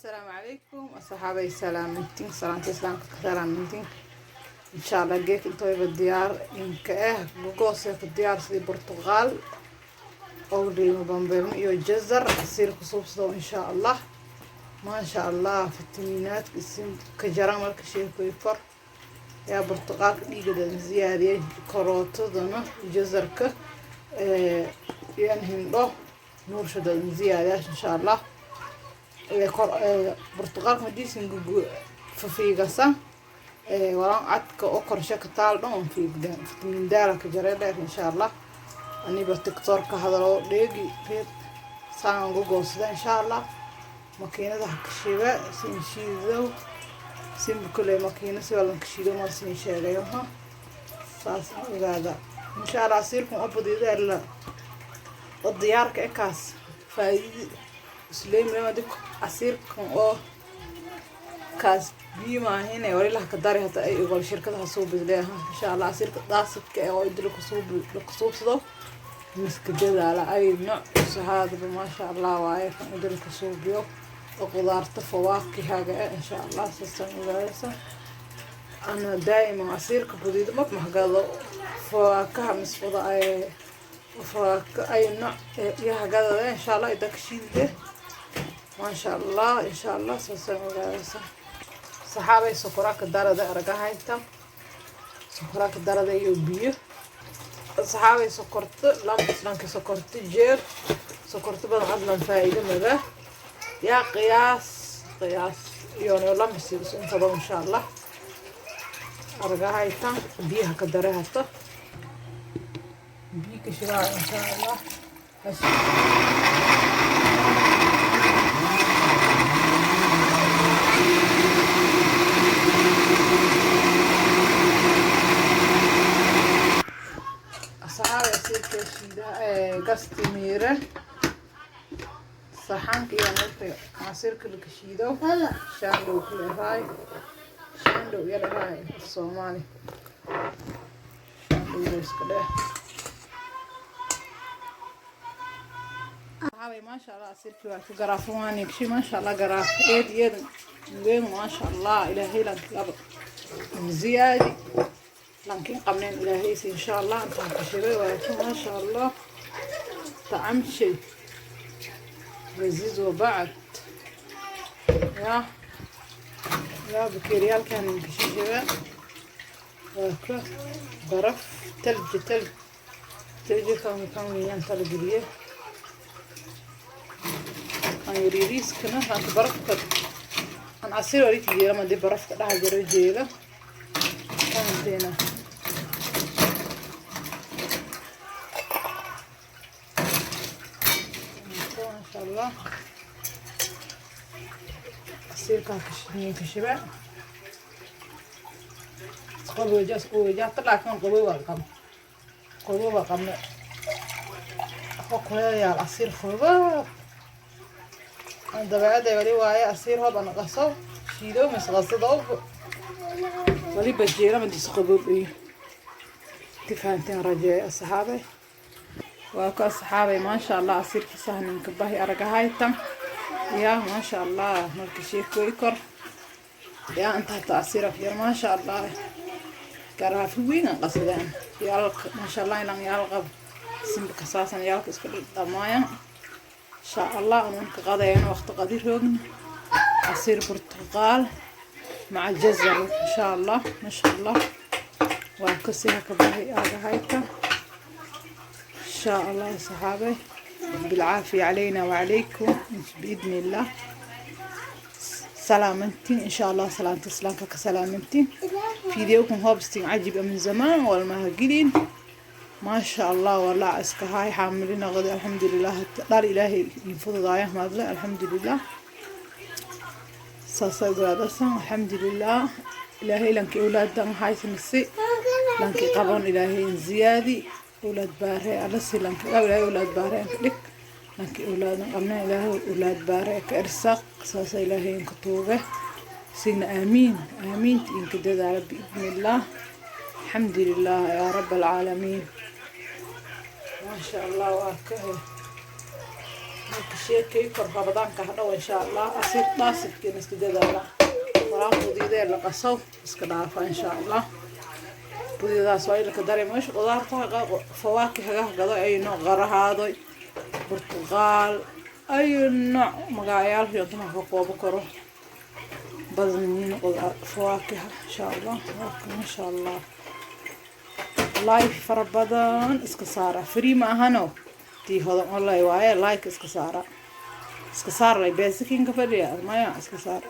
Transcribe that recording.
Asalaamu calaykum asxaabay, salaamintiin, salaanta islaamka ka salaamintiin. Insha Allah geek intooyba diyaar inka ah gogoosee ku diyaar sidii burtuqaal oo liimo bambeelmo iyo jazar casiir ku suubsado insha Allah. Maasha Allah, fitamiinaadka isin ka jaran marka sheekoy kor yaa burtuqaalka dhiigadan ziyaadiyay, karootadana, jazarka yan hindho nuurshadan ziyaadiya insha Allah. Burtuqaalka madiisin fafiigasa walan cadka oo korshe ka taal dhan on fiigda, fitamiin daala ka jaray dheer insha Allah. Aniba tiktok ka hadalo dheegi reed saan uga goosada insha Allah. Makiinada ha ka shiba sin shiidow simba kule makiina si walan ka shiido ma sin sheegayo ha saas ogaada insha Allah. Asiirkan oo badida la oo diyaarka ekaas faa'iido isleemay casiirkan oo kaas biyo maahine wali ka dari hata ay igol shirkadaha soo bidlee insha Allah. Casiirka daasidka ee oo idil ku suubsado miska dadaala ay nooc sahaadaba maasha Allah waaye kan idil ku suubiyo oo qudaarta fawaakihaga eh insha Allah. Saasaan ogaadaysa ana daa'iman casiirka budido ma mahgado fawaakaha miswada ay fawaaka ay nooc iyo hagadada insha Allah ida ka shiidde maasha Allah insha Allah. Saasaan ogaadaysa saxaabay. Sokoraa ka darada aragahayta, sokoraa ka darada iyo biyo saxaabay. Sokorto lamka sokorto jeer sokorto badan adlan faa'iido mada yaa qiyaas qiyaas iyo lambis inta insha Allah. Aragahayta biyaha ka dare hata biyo ka shibaa insha Allah. Asxaabi, asiirka shiida gasti miire saxanka iyo marka casiirka la kashiido shaandhow ku leedahay, shaandhow iyo leedahay af Soomaali shaandhow iska dheh. Asxaabi, maasha Allah, asiirkii waa ka garaafo waaniigshi maasha Allah, garaafo eed eed weyn maasha Allah. Ilaahay lanka ziyaadi laakiin qabneen ilaahaysi insha Allah intaan ka shibay waa maasha Allah. طعم شيء لذيذ وبعد يا يا بكيريال كان كشيشة برف تلج تلج تلج كان ويان تلج ليه كان يريريس كنا كان برف كان عصير وريت جيرة ما دي برف كده جرى جيرة فهمتينا. ما شاء الله عصيرka kashiba qaboojas qabooja laakiin qabow waa qab qabow waa qabne kuleeyaal casiir qabow dabeecadda wali waaye casiir hob ana qaso shiido mis qasado wali bajeera madis qabow iyo tifahanteen rajeey asxaabay. Waa ku asxaabay maasha Allah, casiirkii sahninka bahi aragahayta yaa maasha Allah. Marka sheekooy kor yaa inta hata casiir afyar maasha Allah, garaafi weyn aan qasadeen yaalka maasha Allah ilan yaal qab simba kasaasan yaalka iska dhamaaya insha Allah. Anuun ka qadayana waqti qadi roogna casiir burtuqaal maca jazar insha Allah. Maasha Allah waa kasii ka bahi aragahayta إن شاء الله صحابي. بالعافية علينا وعليكم بإذن الله. سلامتين إن شاء الله، سلامة سلامك كسلامتين. فيديوكم هوبستين عجيب من زمان والمهجلين ما شاء الله والله اسك هاي حاملين غدا الحمد لله. دار إلهي ينفض ضايع ما الحمد لله ساسا الحمد لله. إلهي لنك أولاد هاي سنسي لنك قبون إلهي زيادي أولاد باري على سلامك إلهي أولاد باري لك لنك أولاد قمنا إلهي أولاد باري كإرساق ساسا إلهي إنك توبة سينا آمين آمين إنك دادا بإذن الله. الحمد لله يا رب العالمين ما شاء الله. وأكه Marka sheekay kor Ramadaanka hadhow, insha Allah, asiir dhaasidkiina iska dadaala. Walaan budiidee la qasow iska dhaafa, insha Allah. Budidaas waa ilka daray meesha qudaarta, fawaakih gado, ayno qarahaadoy, burtuqaal, ayu nooc magacyaal dumarka ka koobo karo badan yihiin fawaakiha, insha Allah. Masha Allah, like fara badan iska saara. Free ma ahano, tii Hodan Online waaye. Like iska saara, iska saar lay beesikinka fadhiya maya, iska saara.